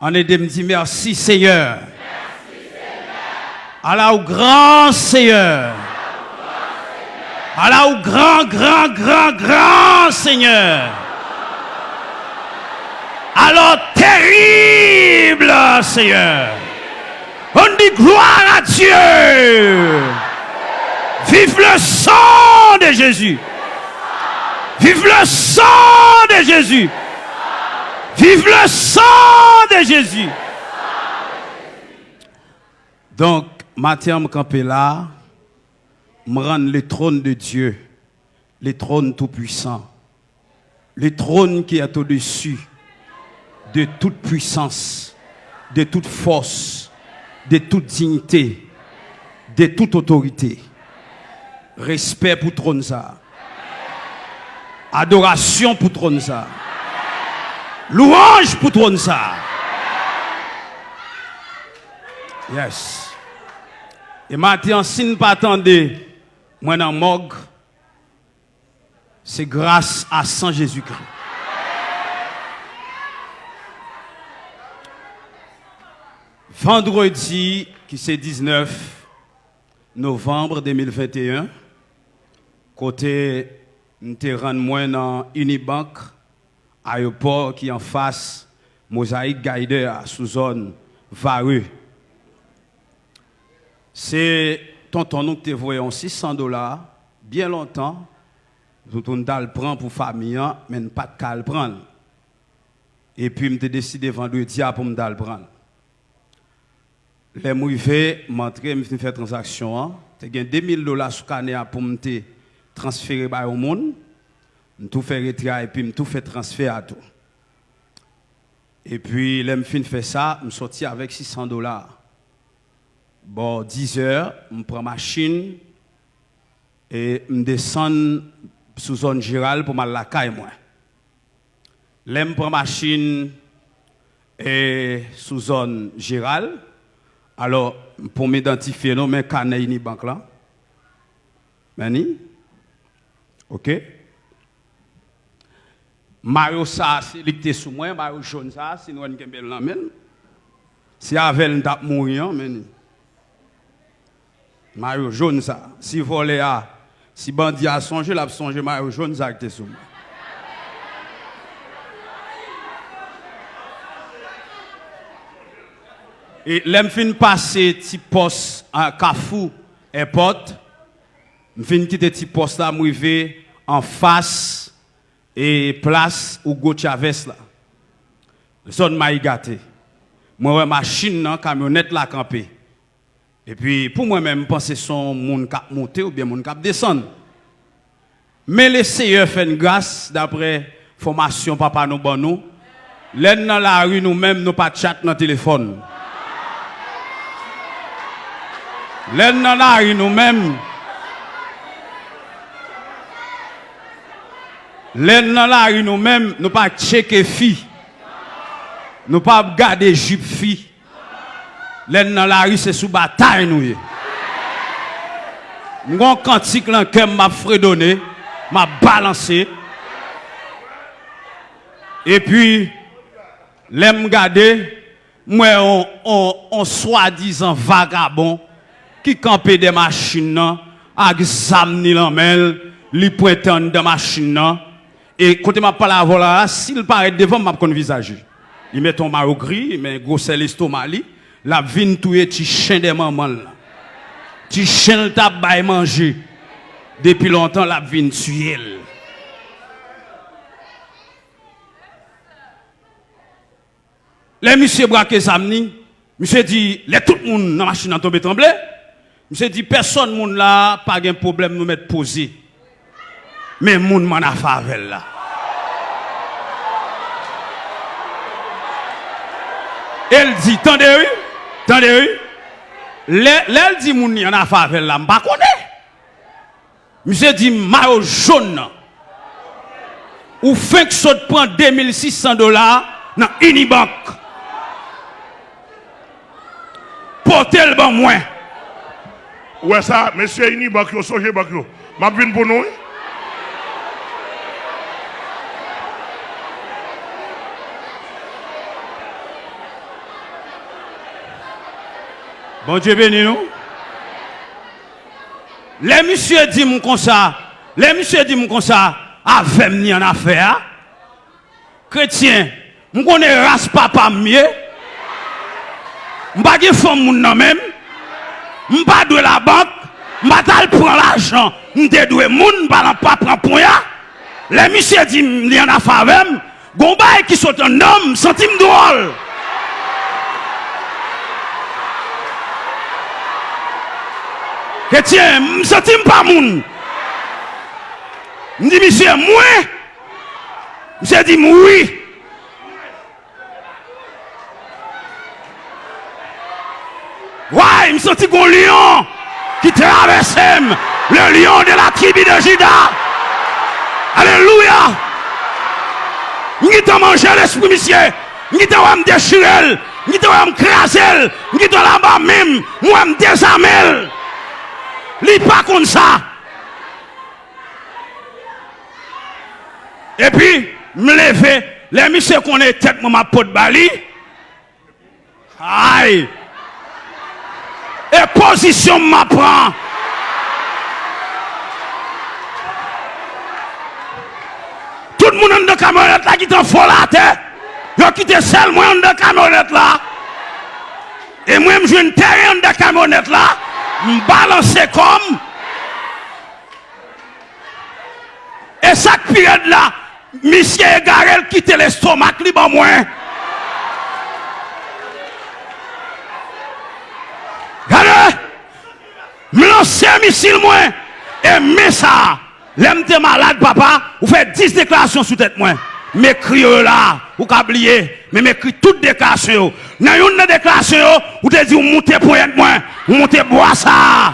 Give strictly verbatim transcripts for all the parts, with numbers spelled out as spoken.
Ann ede m di, mèsi, Seyè. Ala w gran, Seyè. Ala w gran, gran, gran, gran, Seyè. Ala w terib, Seyè. On dit gloire à Dieu. Vive le sang de Jésus. Vive le sang de Jésus. Vive le sang de Jésus. Donk, maten an, m kanpe la, m rann le trône de Dieu, le trône tout-puissant, le trône qui est au-dessus de toute puissance, de toute force, de toute dignité, de toute autorité. Respè pou twòn sa a. Adorasyon pou twòn sa a. Lwanj pou twòn sa a. Yes. E maten an, si n pa tande mwen nan mòg, se gras a san Jezikri. Vandredi, ki se diznèf novanm de mil venteyen, kote m te rann mwen nan Unibank, ayewopò ki anfas Mosaic Guider a, sou zòn Varreux. Se tonton nou ki te voye yon sis san dola, byen lontan, pou, pou n t al pran pou fanmi an, men n pa t ka al pran l. Epi m te deside vandredi a pou m t al pran l. Lè m rive, m antre, m fin fè tranzaksyon an. Te gen de mil dola sou kanè a pou m te transfere bay yon moun. M tou fè retrè a epi m tou fè transfè a tou. Epi, lè m fin fè sa, m soti avèk sis san dola. Bò dizè, m pran machin e m desann sou zòn Jeral pou m al lakay mwen. Lè m pran machin e sou zòn Jeral, alò, pou m idantifye nou, men kanè Unibank lan. Men ni. Oke. Mayo sa a, se li ki te sou mwen, mayo jòn sa a, si nou wè n kenbe l nan men l. Se avè l n t ap mouri an, men ni. Mayo jòn sa a. Si vòlè a, si bandi a sonje, l ap sonje mayo jòn sa a ki te sou mwen. E lè m fin pase ti pòs a Kafou Èpòt, m fin kite ti pòs la, m rive anfas e plas Hugo Chavez la. Zòn Mayi Gate. Mwen wè machin nan, kamyonèt la kanpe. Epi, pou mwen menm, m panse se yon moun k ap monte oubyen moun k ap desann. Men Leseyè fè n gras, daprè fòmasyon papa nou ban nou. Lè n nan lari, nou menm, nou pa tchat nan telefòn. Lè n nan lari, nou menm, lè n nan lari, nou menm, nou pa tcheke fi. Nou pa ap gade jip fi. Lè n nan lari, se sou batay nou ye. M gon kantik nan kè m, m ap fredone, m ap balanse. Epi, lè m gade, m wè on, on, on swadizan vagabon ki kanpe dè machin nan ak zam ni nan men l, li pwente anndan machin nan. E kote m ap pale avè w la a, si l parèt devan m, m ap konn vizaj li. Li mete yon mayo gri, men gwosè lestoma li, l ap vin touye ti chen dè manman l lan. Ti chen l t ap bay manje depi lontan, l ap vin tiye l. Lè misye brake zam ni, misye di, lè tout moun nan machin nan tonbe tranble, misye di, pèsòn moun la a pa gen pwoblèm, nou mèt poze. Men moun m ann afè avè l la. E l di, tande wi, tande wi. Lè, lè l di moun li ann afè avè l la, m pa konnen. Misye di mayo jòn nan. Ou fenk sot pran de mil sis san dola nan Unibank. Pote l ban mwen. Ou wè sa, mesye Unibank yo, sonje bank yo. M ap vin pou nou, wi. Bondye beni nou. Lè misye di m konsa, lè misye di m konsa, avè m ni annafè a. Kretyen, m konnen ras papa m ye. M pa gen fanm moun nan men m. M pa dwe labank. M pa t al pran lajan m te dwe moun, m pa nan pa pran ponya. Lè misye di m li annafè avè m, gon bagay ki sot anndan m, m santi m dwòl. Kretyen, m santi m pa moun. M di misye, mwen? Misye di m wi. Way, m santi gon lyon ki travèse m, le lion de la tribu de Juda. Alelouya! M gentan manje lespri misye, m gentan wè m dechire l, m gentan wè m kraze l, m gentan l anba men m, m wè m dezame l. Li pa konn sa. Epi, m leve, lè misye konnen tèt mwen m ap pot ba li. Ay! E pozisyon m ap pran. Tout moun anndan kamyonèt la ki t anvole atè, yo kite sèl mwen anndan kamyonèt la. E mwen, m jwenn teren anndan kamyonèt la, m balanse kò m. E sa k pi rèd la, misye egare, l kite lestomak li ban mwen. Gade! M lanse misil mwen, e men sa a, lè m te malad, papa, ou fè dis deklarasyon sou tèt mwen. M ekri yo la, ou ka bliye, men m ekri tout deklarasyon yo. Nan youn nan deklarasyon yo, ou te di ou moute ponyèt mwen, ou moute bwa sa a.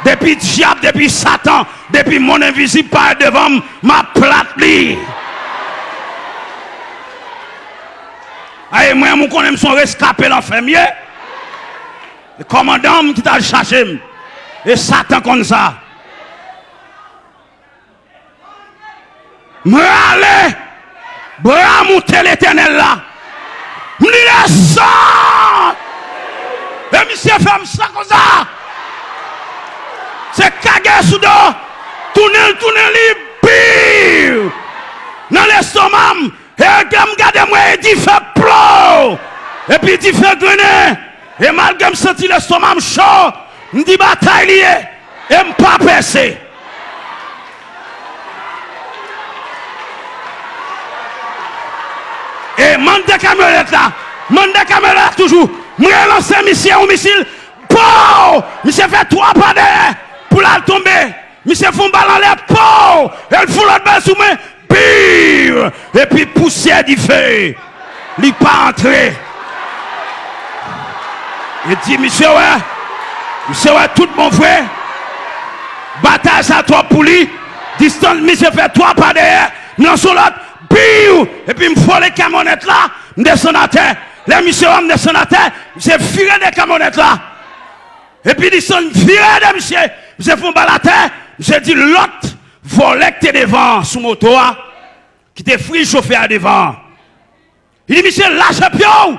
Depi dyab, depi Satan, depi monn envizib parèt devan m, m ap plat li. Ay, mwen, ou konnen m se yon reskape lanfè m ye. E kòmandan m ki t al chache m. E Satan konn sa. M rale bra moute Letènèl la. M di, desann! E misye fè m sa konsa. Se kage sou do. Tounen l, tounen li, biw! Nan lestoma m. E lè m gade, m wè e dife plo. Epi dife grennen. E malgre m santi lestoma m cho, m di batay li ye. E m pa pèse. E m anndan kamyonèt la. M anndan kamyonèt la toujou. M relanse misye yon misil. Pow! Misye fè twa pa dèyè pou l al tonbe. Misye fè yon bal anlè. Pow! E l fè yon lòt bal sou mwen. Biw! Epi pousyè dife. Li pa antre. E di, misye wè, misye wè tout bon vre. Batay sa twòp pou li. Distans misye fè twa pa dèyè. M lanse yon lòt. Biw! Epi m vole kamyonèt la. M desann atè. Lè misye wè m desann atè, misye vire de kamyonèt la. Epi distans vire de misye. Misye fè yon bal atè. Misye di lòt vòlè k te devan an sou moto a, ki te friz chofè a devan an. Li di, misye, lache pye w!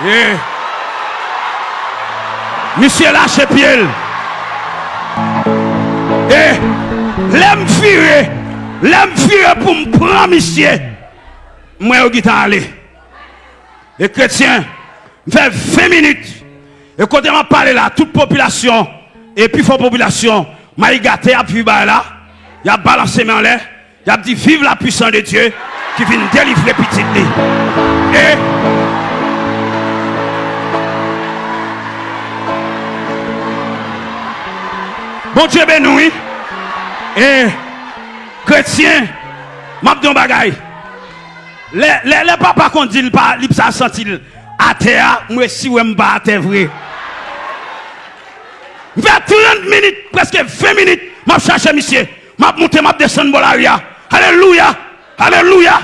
E misye lache pye l. E lè m vire, lè m vire pou m pran misye, m wè yo gentan ale. E kretyen, m fè ven minit. E kote m ap pale la, tout popilasyon, e pifò popilasyon Mayigate ap viv bagay la, y ap balanse men anlè, y ap di, vive la puissance de Dieu ki vin delivre pitit li. E Bondye beni w, wi. E kretyen, m ap di yon bagay. Lè, lè, lè papa konn di l pa, li pa santi l atè a, m resi wè m pa atè vre. M fè trant minit, prèske ven minit, m ap chache misye. M ap moute, m ap desann bò lari a. Alelouya! Alelouya!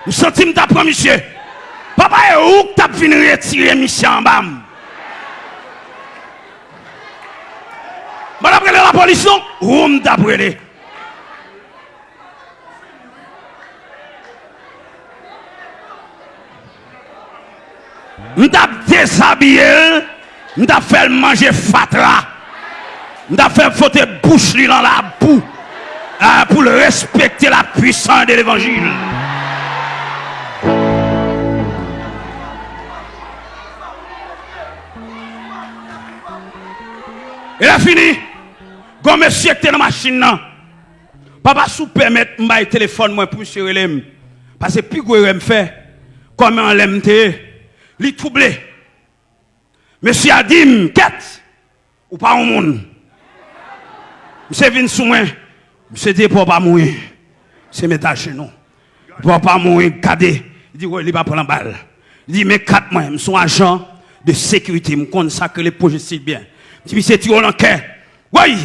M santi m t ap pran misye. Papa, e ou k t ap vin retire misye anba m. M pa t ap rele lapolis non, ou m t ap rele. M t ap dezabiye l, m t ap fè l manje fatra, m t ap fè l fwote bouch li nan labou, ah, pou l respekte la puissance de levanjil. E lè fini, gon mesye ki te nan machin nan. Papa, si w pèmèt, m bay telefòn mwen pou misye rele m. Paske pi gwo erè m fè, kòman anlè m te ye, li twouble. Mesye a di m, kèt, ou pa yon moun. Misye vin sou mwen. Misye di, epa w pa mouri. Misye met ajenou. Epa w pa mouri, gade. Li di, wè, li pa pran bal. Li di, men kat mwen, m se yon ajan de sekirite, m konn sa k rele pwojestil byen. M di, misye tire w nan kè. Woy!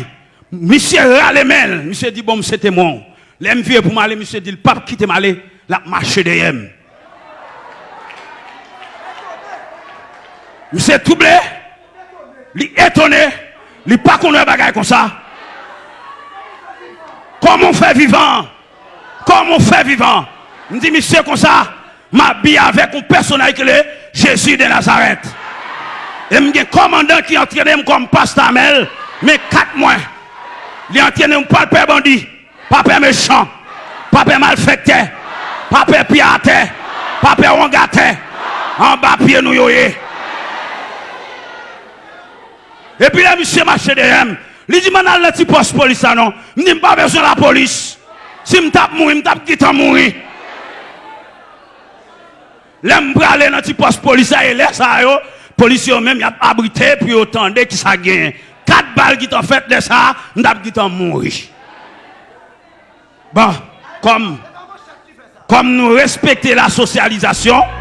Misye rale men l. Misye di, bon, m se temwen w. Lè m vire pou m ale, misye di l p ap kite m ale, l ap mache dèyè m. Misye twouble, li etone, li pa konn wè bagay konsa. Kòman w fè vivan? Kòman w fè vivan? M di misye konsa, m abiye avèk yon pèsonaj ki rele Jezi de Nazarèt. E m gen kòmandan ki antrene m kòm pastè Amèl, men kat mwen. Li antrene m pa pè bandi, pa pè mechan, pa pè malfektè, pa pè pye atè, pa pè wongatè. Anba pye nou yo ye. Epi lè misye mache dèyè m, li di m ann al nan ti pòs polis la non. M di m pa bezwen lapolis. Si m t ap mouri, m t ap gentan mouri. Lè m prale nan ti pòs polis la, e lè sa yo, polisye yo menm, y ap abrite pou yo tande ki sa k genyen. Kat bal gentan fèt, lè sa a, m t ap gentan mouri. Bon, kòm, kòm nou respekte la sosyalizasyon,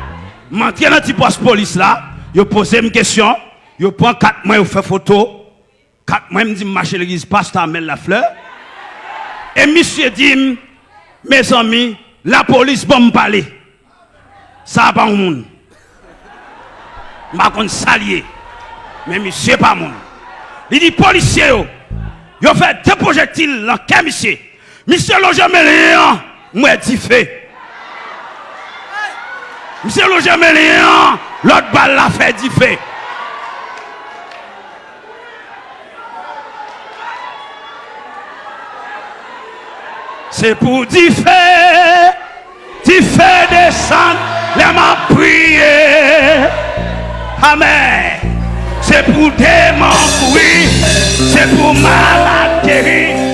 m antre nan ti pòs polis la, yo poze m kesyon, yo pran kat mwen, yo fè foto. Kat mwen, m di m mache legliz pastè Amèl Laflè. E misye di m, mezanmi, lapolis ban m pale. Sa a pa yon moun. M pa konn sa l ye. Men misye pa moun. Li di polisye yo, yo fè de pwojektil nan kè misye. Misye lonje men li an, m wè dife. Misye lonje men li an, lòt bal la fè dife. Se pou dife, dife desann lè m ap priye. Amèn. Se pou demon kouri, se pou malad geri.